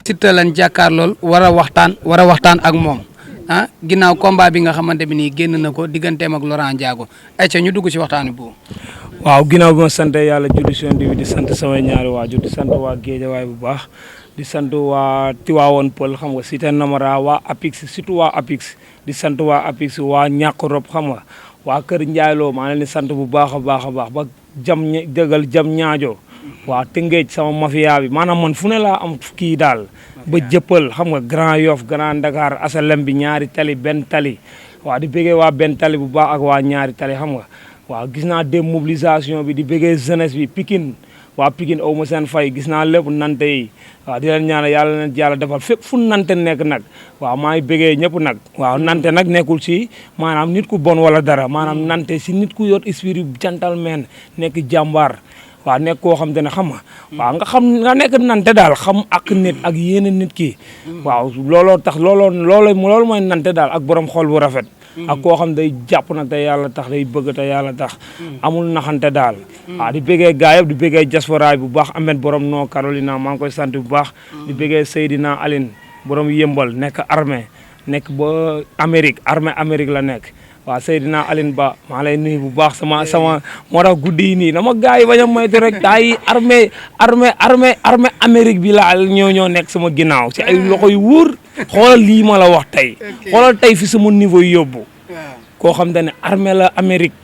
Siteu lañ jàkkaarlool war a waxtaan ak moom ginnaaw combat bi nga xamante bi nii génn na ko digganteem ak Laurent Ndiago ayca ñu dugg ci waxtaanu bu waaw ginnaaw bi ma sant yàlla julli si bi di sant samay ñaari waajur di sant waa Géejawaay bu baax di sant waa Tiwaawoon Pël xam nga Cité Namara waa Apix surtout waa Apix di sant waa Apix waa ñàkk rob xam nga waa Kër Njaayloo maa leen di sant bu baax a baax ba jam ñaajo waa Tëngéej sama mafia bi maanaam man fu ne laa am kii daal ba jëppal xam nga Grand Yoff Grand Dakar asalem bi ñaari tali benn tali waaw di bëggee waa benn tali bu baax ak waa ñaari tali xam nga waaw gis naa démobilisation bi di bëggee jeunesse bi Pikine waa Pikine aw ma seen fay gis naa lépp nante yi waaw di leen ñaanal yàlla defal fépp fu nante nekk nag waaw maa ngi bëggee ñëpp nag waaw nante nag nekkul si maanaam nit ku bon wala dara maanaam nante si nit ku yor esprit gentleman nekk jàmbaar waaw nekk koo xam te ne xam nga waaw nga nekk nante daal xam ak nit ak yéene nit ki waaw looloo tax loolu mooy nante daal ak borom xol bu rafet ak koo xam day jàpp na te yàlla tax day bëgg te yàlla tax amul naxante daal waaw di bëggee gaa yëpp di bëggee diaspora bu baax Ahmed borom noo Carolina maa ngi koy sant bu baax di bëggee Seydina Aline borom yëmbal nekk armée nekk ba Amérique la nekk waaw Seydina Aline Ba maa lay nuyu bu baax sama moo tax guddi yi nii dama gars yi bañ a moytu rek daa yi armée Amérique bi laa ñoo nekk sama ginnaaw si ay loxo yu wóor xoolal lii ma la wax tey xoolal tey fi sama niveau yóbbu koo xam te ne armée la Amérique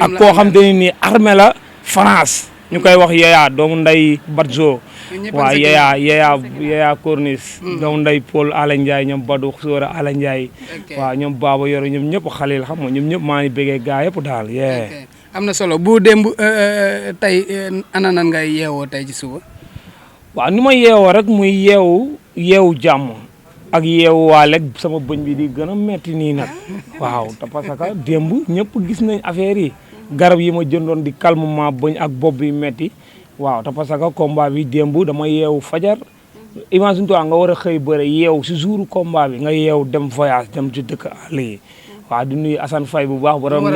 ak koo xam te ne nii armée la France ñu koy wax Yaya doomu nday Badjo waaw Yaya Corniche doomu nday Paul Ala Ndiaye ñoom Badou Sora Ala Ndiaye waaw ñoom Baba Yoro ñoom ñëpp xalil xam nga ñoom ñëpp maa ngi bëggee gaa yëpp daal am na solo bu démb tey ana nan ngay yeewoo tey ci suba waaw ni ma yeewoo rek muy yeewu jàmm ak yeewu waale sama bëñ bi di gën a metti nii nag waaw te parce que démb ñëpp gis nañ affaire yi garab yi ma jëndoon di calmement bëñ ak bopp bi metti waaw te parce que combat bi démb dama yeewu fajar imagine toi nga war a xëy bëre yeewu si jouru combat bi nga yeewu dem voyage dem ci dëkk àll yi waaw di nuyu Assane Faye bu baax borom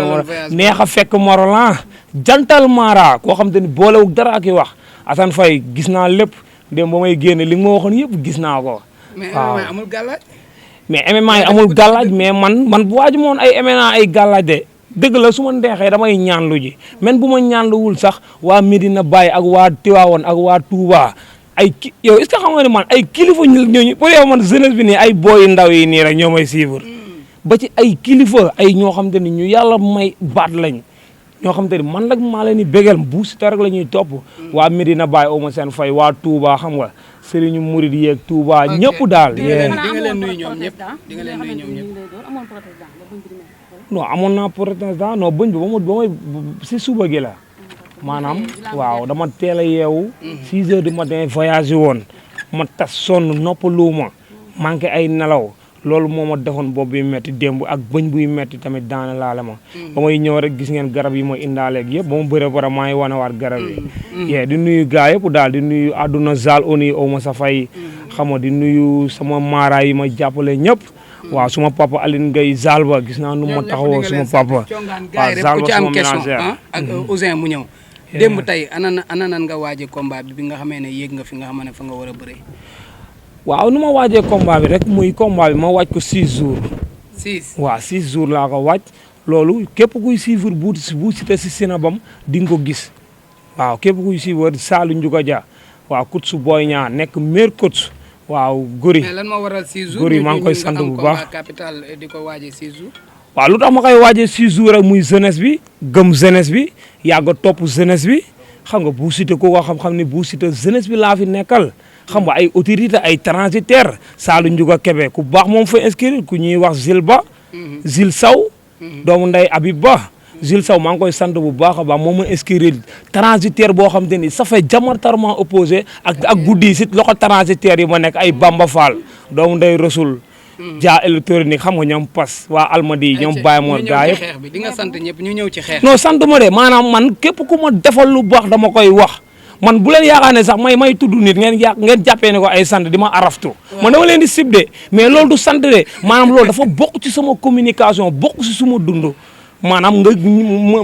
neex a fekk Morolan jantal mara koo xam te ni boolewul dara ak i wax Assane Faye gis naa lépp démb ba may génne li nga ma waxoon yëpp gis naa ko waaw mais amul gàllaaj mais MMA yi amul gàllaaj mais man bu waaju moon ay MMA ay gàllaaj de dëgg la su ma neexee damay ñaanlu ji même bu ma ñaanluwul sax waa Medina Baye ak waa Tivaouane ak waa Touba yow est-ce que xam nga ne man ay kilifa ñooñu pour yow man jeunesse bi nii ay booy ndaw yi nii rek ñoo may suivre ba ci ay kilifa ay ñoo xam te ni ñu yàlla may baat lañ ñoo xam te ni man nag maa leen di bégal bu Siteu rek la ñuy topp waa Medina Baye au ma seen fay waa Touba xam nga Serigne Mouride yeeg Touba ñëpp daal. di nga leen nuyu ñoom ñëpp non amoon naa protestant non bëñ bi ba may si suba gi la maanaam waaw dama teel a yeewu 6 heures du matin voyagé woon ma tas sonn noppaluuma manqué ay nelaw loolu moo ma defoon bopp bi metti démb ak bëñ buy metti tamit daana laale ma ba may ñëw rek gis ngeen garab yi ma indaaleeg yëpp ba ma bëre bara maa ngi wanewaat garab yi di nuyu gaa yëpp daal di nuyu àdduna zal oni aw ma sa fay xam nga di nuyu sama maara yi ma jàppale ñëpp waaw suma papa Aline Gueye Zalba gis naa nu ma taxawoo suma papa waaw Zalba suma ménagère ak Ousin mu ñëw démb tey ana nan nga waaje combat bi nga xamee ne yéeg nga fi nga xam ne fa nga war a bëree waaw nu ma waajee combat bi rek muy combat bi ma waaj ko 6 jours 6 waaw 6 jours laa ko waaj loolu képp kuy suivre bu Siteu si sinabam di nga ko gis waaw képp kuy suivre Saalu Ndiouga Dia waaw coach Boy Niang nekk meilleur coach waaw Gori. mais lan moo waral 6 jours Gori maa ngi koy sant bu baax capital di ko waajee 6 jours. waaw lu tax ma koy waajee 6 jours rek muy jeunesse bi gëm jeunesse bi yàgg a topp jeunesse bi xam nga bu Siteu ko xam-xam ni bu Siteu jeunesse bi laa fi nekkal. xam nga ay autorité ay transitaire Saalu Ndiouga Kébé ku baax moom fa inscrire ku ñuy wax Zil Ba. Zil Saw. doomu nday Habib Ba. Zil Saw maa ngi koy sant bu baax a baax moom ma inscrire transitaire boo xam te ni ça fait diamétralement opposé ak guddi si loxo transitaire yi ma nekk ay Bamba Fall doomu nday Rasul. Dia électronique xam nga ñoom pas waa Almadi ñoom Baye Mor gaa yëpp bi di nga sant ñëpp ñu ñëw ci xeex. non sant ma de maanaam man képp ku ma defal lu baax dama koy wax. man bu leen yaakaar ne sax may tudd nit ngeen jàppee ne ko ay sant di ma araftu man dama leen di sibde mais loolu du sant de maanaam loolu dafa bokk ci sama communication bokk ci suma dund maanaam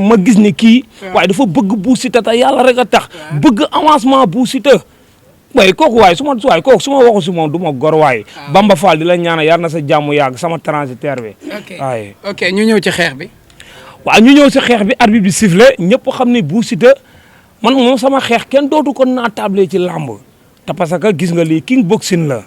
ma gis ne kii waaye dafa bëgg Bou Siteu te yàlla rek a tax bëgg avancement Bou Siteu waaye kooku waaye su ma waxu si moom du ma gor waaye. Bamba Fall di la ñaanal yar na sa jàmm yàgg sama transitaire bi. waaye ok ñu ñëw ci xeex bi. waaw ñu ñëw si xeex bi arbitre bi sifflé ñëpp xam ne Bou Siteu man moom sama xeex kenn dootu ko naatable ci làmb te parce que gis nga lii king boxing la.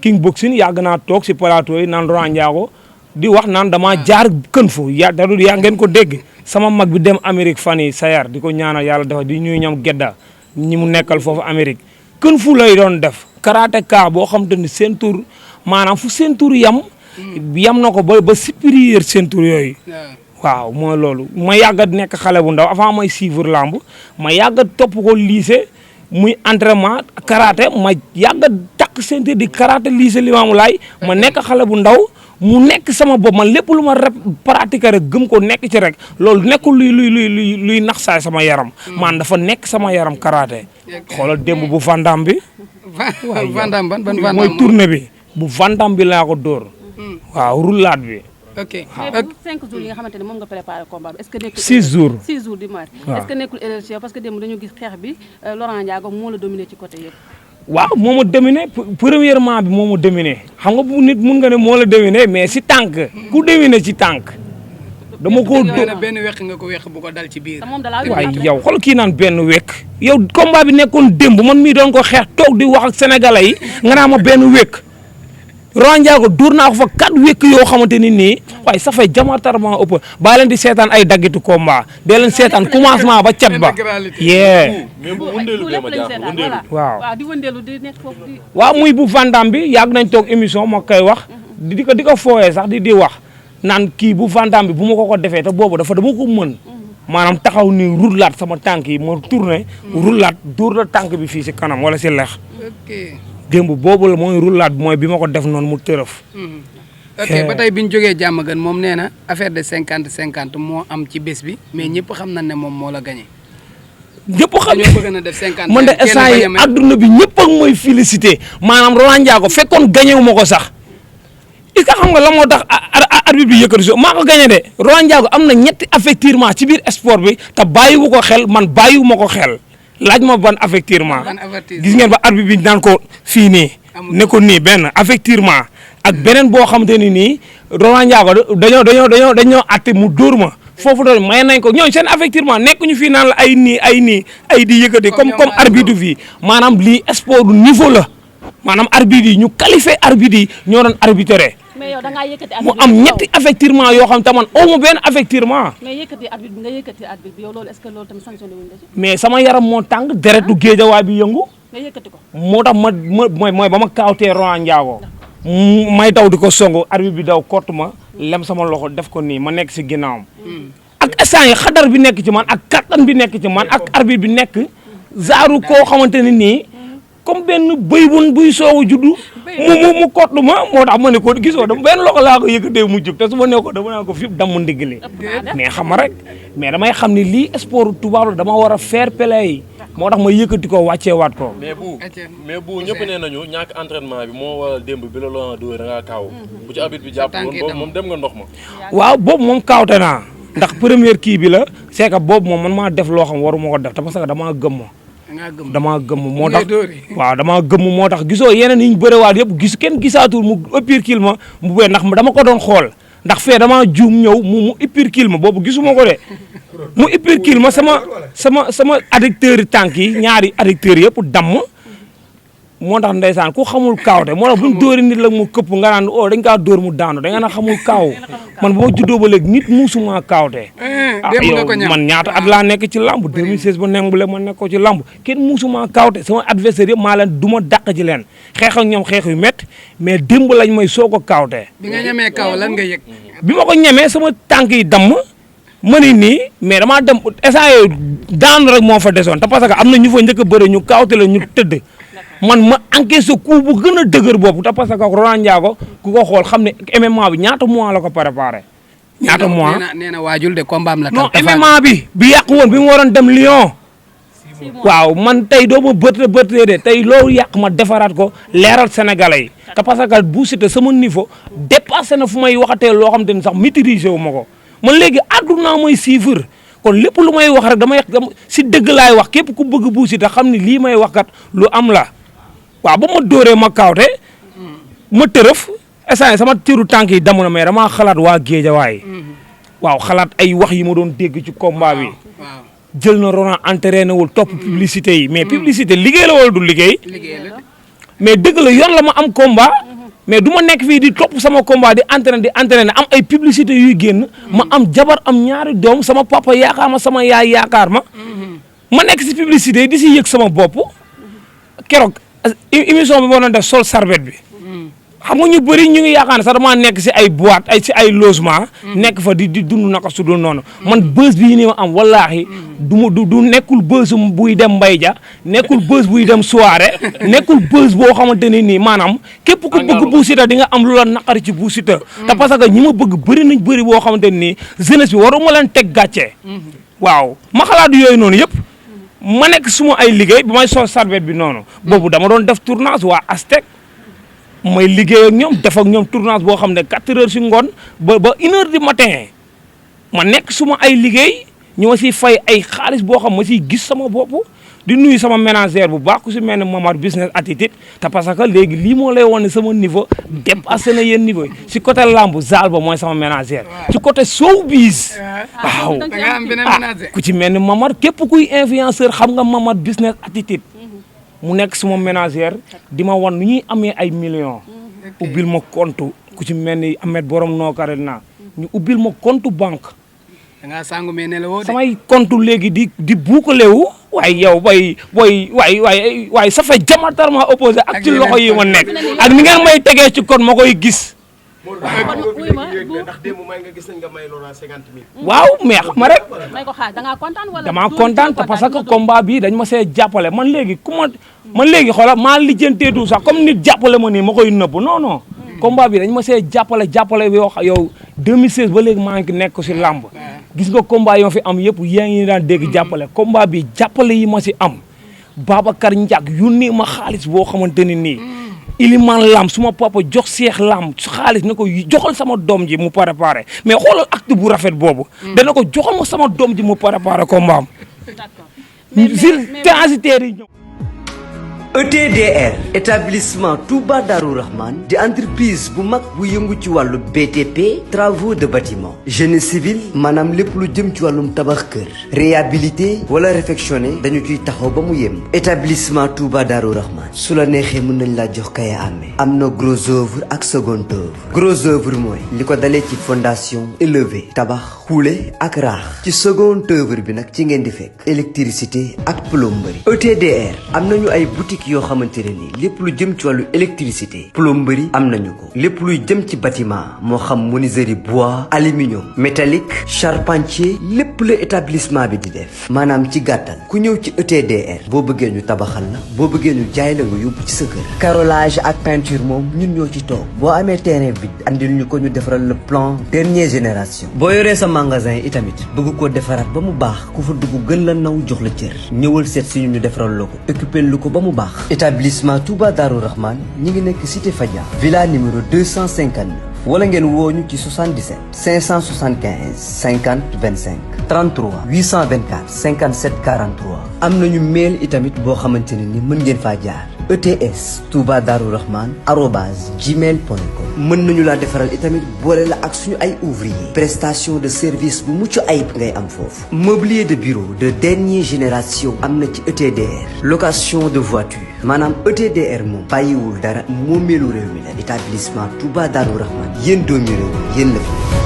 king boxing yàgg naa toog si plateau yi naan Laurent Ndiago di wax naan dama jaar kën fu yaa ngeen ko dégg sama mag bi dem Amérique fan yi sayar di ko ñaanal yàlla dafa di ñuy ñoom gedda ñi mu nekkal foofu Amérique kën fu lay doon def karatéka boo xam te ni seen tur maanaam fu seen tur yam na ko ba supérieur seen tur yooyu waaw mooy loolu ma yàgg nekk xale bu ndaw avant may suivre lamb ma yàgg topp ko lycée muy entraînement karaté ma yàgg takk ceinture di karaté lycée Limamou Laye ma nekk xale bu ndaw mu nekk sama bopp man lépp lu ma pratiquer rek gëm ko nekk ci rek loolu nekkul luy nax saay sama yaram man dafa nekk sama yaram karaté xoolal démb bu Vandam bi Vandam ban Vandam mooy tournée bi bu Vandam bi laa ko dóor waaw roulade bi ok mais bu 5 jours yi nga xamante ne moom nga préparé combat bi est-ce que nekkul 6 jours 6 jours du moins est-ce que nekkul erreur parce que démb dañu gis xeex bi Laurent Ndiago moo la dominé ci côté yëpp waaw moo ma dominé premièrement bi moo ma dominé xam nga bu nit mun nga ne moo la dominé mais si tànk ku dominé ci tànk dama ko benn wekk nga ko wekk bu ko dal ci biir waaye yow xool kii naan benn wekk yow combat bi nekkoon démb man mii doon ko xeex toog di wax ak sénégalais yi nga naa ma benn wekk Laurent Ndiago dóor naa ko fa 4 wekk yoo xamante ni nii waaye ça fait diamétralement ëpp baa leen di seetaan ay daggitu combat dee leen seetaan commencement ba cat ba yee waaw di wëndeelu di nekk foofu di waaw muy bu Vandam bi yàgg nañ toog émission ma koy wax di ko fooyee sax di wax naan kii bu Vandam bi bu ma ko defee te boobu dama ko mën maanaam taxaw ni roulaat sama tànk yi ma tourné roulaat dóor la tànk bi fii si kanam wala si lex démb boobu la mooy roulaat mooy bi ma ko def noonu mu tërëf. ok ba tey bi ñu jógee jàmm gën moom nee na affaire de 50-50 moo am ci bés bi mais ñëpp xam nañ ne moom moo la gagné. ñëpp xam ñoo bëgg na def 50 man de instant yi adduna bi ñëpp ak mooy félicité maanaam Laurent Ndiago fekkoon gagné wu ma ko sax est-ce que xam nga la moo tax arbitre bi yëkkati so maa ko gagné de Laurent Ndiago am na ñetti affectirement ci biir sport bi te bàyyiwu ko xel man bàyyiwu ma ko xel. laaj ma ban affectirement gis ngeen ba arbitre bi naan ko fii nii ne ko nii benn affectirement ak beneen boo xamante ni nii Laurent Ndiago dañoo atte mu dóor ma foofu doon may nañ ko ñooñu seen affectirement nekk ñu fii naan la ay di yëkkati comme arbitre fii maanaam lii sport du niveau la maanaam arbitre yi ñu qualifié arbitre yi ñoo doon arbitré mais yow da ngaa yëkkati mu am ñetti affectirement yoo xam te man aw ma benn affectirement. mais yëkkati arbitre bi nga yëkkati arbitre bi yow loolu est-ce que loolu tamit sanctionné wuñ la ci. mais sama yaram moo tàng deretu géejawaay bi yëngu. nga yëkkati ko. moo tax mooy ba ma kaawtee Laurent Ndiago may daw di ko songu arbitre bi daw kott ma lem sama loxo def ko nii ma nekk si ginnaawam. ak instant yi xadar bi nekk ci man ak kattan bi nekk ci man ak arbitre bi nekk zaaru koo xamante ne nii. comme benn bëy buy soowu juddu mu kottu ma moo tax ma ne ko gisoo dama benn loxo laa ko yëkkatee mu jub te su ma ne ko dama naa ko fi damm ndigli mais xam nga rek mais damay xam ni lii sport tubaab la dama war a fair play moo tax ma yëkkati ko wàcceewaat ko. mais bu ñëpp nee nañu ñàkk entraînement bi moo waral démb bi la Laurent dóor da ngaa kaaw bu ci arbitre bi jàpp woon boobu moom dem nga ndox ma. waaw boobu moom kaawte naa ndax première kii bi la c'est que boobu moom man maa def loo xam waru ma ko def te parce que damaa gëm damaa gëmm moo tax waaw damaa gëmm moo tax gisoo yeneen yi ñu bëriwaat yëpp kenn gisaatul mu uppercut ma mu bëri ndax dama ko doon xool ndax fee damaa juum ñëw mu uppercut ma boobu gisuma ko de mu uppercut ma sama adducteur yi tànk yi ñaari adducteurs yëpp damm moo tax ndeysaan ku xamul kaawte moo tax buñ dóori nit la mu këpp nga naan dañ kaa dóor mu daanu da nga naan xamul kaaw man ba ma juddoo ba léegi nit musuma kaawte yow man ñaata at laa nekk ci lamb 2016 ba nembule ma nekk ko ci lamb kenn musuma kaawte sama adversaire yëpp maa leen du ma dàq ci leen xeex ak ñoom xeex yu métti mais démb lañ may soog a kaawte bi nga ñemee kaaw lan nga yëg bi ma ko ñemee sama tànk yi damm ma ni nii mais damaa dem instant yooyu daanu rek moo fa desoon te parce que am na ñu fa njëkk a bëri ñu kaawte la ñu tëdd man ma encaissé coup bu gën a dëgër boobu te parce que Laurent Ndiago ku ko xool xam ne MMA bi ñaata mois la ko préparé. ñaata mois nee na waajul de combat am la. non MMA bi yàq woon bi mu waroon dem Lyon. waaw man tey doo ma bërtee de tey loolu yàq ma defaraat ko leeral Sénégalais yi. te parce que Bou Siteu sama niveau dépassé na fu may waxatee loo xam te ni sax maîtriser wu ma ko man léegi àdduna mooy suivre. kon lépp lu may wax rek si dëgg laay wax képp ku bëgg Bou Siteu xam ni lii may wax kat lu am la waaw ba ma dóoree ma kaawte ma tërëf instant sama tiru tànk yi damm na mais damaa xalaat waa Géejawaay waaw xalaat ay wax yi ma doon dégg ci combat bi jël na Laurent entraîné wul topp publicité yi mais publicité liggéey la wala du liggéey mais dëgg la yoon la ma am combat mais du ma nekk fii di topp sama combat di entraîné am ay publicité yuy génn ma am jabar am ñaari doom sama papa yaakaar ma sama yaay yaakaar ma ma nekk si publicité yi di si yëg sama bopp keroog émission bi moo doon def sol sarbet bi xam nga ñu bëri ñu ngi yaakaar ne sax damaa nekk si ay boîte ay logement nekk fa di dund naka su dul noonu man bës bii ni ma am wallaahi du nekkul bës buy dem mbay ja nekkul bës buy dem soirée nekkul bës boo xamante ne nii maanaam képp ku bëgg Bou Siteu di nga am lu la naqari ci Bou Siteu te parce que ñi ma bëgg bëri nañ bëri boo xamante ne nii jeunesse bi waruma leen teg gàccee waaw ma xalaat yooyu noonu yëpp ma nekk suma ay liggéey bi may sol sarbet bi noonu boobu dama doon def tournage waa Aztec may liggéey ak ñoom def ak ñoom tournage boo xam ne 4 heures si ngoon ba 1 heure du matin ma nekk suma ay liggéey ñu ma siy fay ay xaalis boo xam ma siy gis sama bopp di nuyu sama ménagère bu baax ku si mel ne Momar business attitude te parce que léegi lii moo lay wan ne sama niveau dépassé na yenn niveau yi si côté lamb zaal ba mooy sama ménagère ci côté showbiz waaw ku ci mel ne Momar képp kuy influenceur xam nga Momar business attitude mu nekk suma ménagère di ma wan nu ñuy amee ay millions ubbil ma compte ku ci mel ni Ahmed borom nookare naa ñu ubbil ma compte banque da ngaa sangu mais ne la woo de samay compte léegi di buukalewu waaye yow waaye ça fait diamétralement opposé ak ci loxo yi ma nekk ak ni ngeen may tegee ci kon ma koy gis ndax démb may nga gis nañ nga may Laurent 50 000. waaw mais xam ma rek may ko xaar da ngaa kontaan wala damaa kontaan parce que combat bi dañ ma see jàppale man léegi man léegi xoolal maa lijjanteetu sax comme nit jàppale ma nii ma koy nëbb non combat bi dañ ma see jàppale yoo xam yow 2016 ba léegi maa ngi nekk si làmb gis nga combat yoo fi am yëpp yaa ngi daan dégg jàppale combat bi jàppale yi ma si am Babacar Ndiak yónnee ma xaalis boo xamante ni nii Iliman Lam suma papa jox Seex Lam xaalis ne ko joxal sama doom ji mu préparé mais xoolal acte bu rafet boobu. dana ko joxal ma sama doom ji mu préparé combat am. d'accord mais transitaires yi ñëw. ETDR établissement Touba Darou Rahman di entreprise bu mag bu yëngu ci wàllu BTP travaux de bâtiment génie civil maanaam lépp lu jëm ci wàllum tabax kër réhabilité wala réfectionné dañu ciy taxaw ba mu yem établissement Touba Darou Rahman su la neexee mën nañ laa jox kaya amee am na gros œuvre ak second œuvre gros œuvre mooy li ko dalee ci fondation élevé tabax xuule ak raax ci second œuvre bi nag ci ngeen di fekk électricité ak plomberie ETDR am nañu ay boutique yoo xamante ne nii lépp lu jëm ci wàllu électricité plomberie am nañu ko lépp luy jëm ci bâtiment moo xam menuiserie bois aluminium métallique charpentier lépp la établissement bi di def maanaam ci gàttal ku ñëw ci ETDR boo bëggee ñu tabaxal la boo bëggee ñu jaay la nga yóbbu ci sa kër carrelage ak peinture moom ñun ñoo ci toog boo amee terrain bi andil ñu ko ñu defaral le plan dernière génération boo yoree sa magasin itamit bëgg koo defaraat ba mu baax ku fa dugg gën la naw jox la cër ñëwal seet si ñu defaral la ko occupé lu ko ba mu baax établissement Touba Darou Rahman ñi ngi nekk cité Fadia villa numéro 259 wala ngeen woo ñu ci 77 575 50 25 33 824 57 43 am nañu mail itamit boo xamante ne ni mën ngeen faa jaar ETS Touba Darou Rahman @gmail.com mën nañu laa defaral itamit boole la ak suñu ay ouvrier prestation de service bu mucc ayib ngay am foofu mobilier de bureau de dernière génération am na ci ETDR location de voiture maanaam ETDR moom bàyyiwul dara moomeelu réew mi la établissement Touba Darou Rahman yéen doomi réew yéen la fi